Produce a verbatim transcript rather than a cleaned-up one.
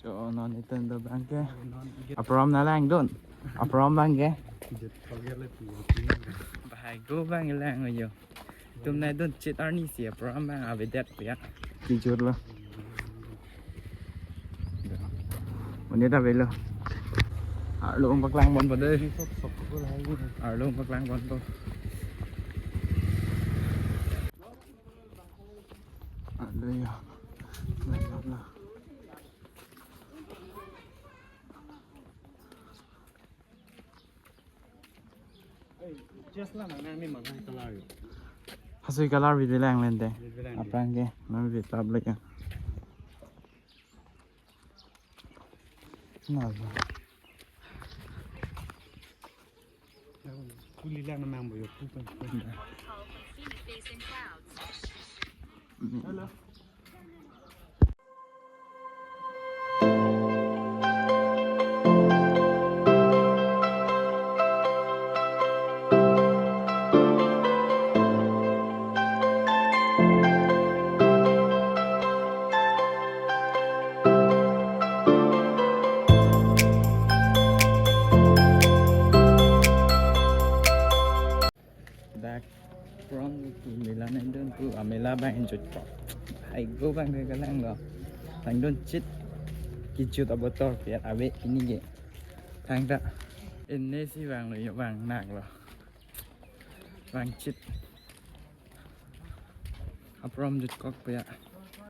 So, non itum do abangke. Apron nanglang dun. Apron abangke. Bahai go abang lang yo. Itum nangdun chit arni si apron abang avedet ya. Kijut lo. Monit avelo. Arlo paklang ponpo dei. Arlo paklang ponpo. Arlo ya. Just la nang nang ni mana color yo. Hasui color bidi lang lente. Bidi lang. Aphrang ke, nang bidi tap lagi. Na ba. Kuli lang nang bo yo, kupan. Hello. Dak apron pu mela nangdun pu amela abang enjoy po. Hai go abangke kalang lo. Nangdun chit kijut abotor piat ave pini ke. Thangta. Inne si vanglo yo, vang nanglo. Vang chit. Apron jutkok piat.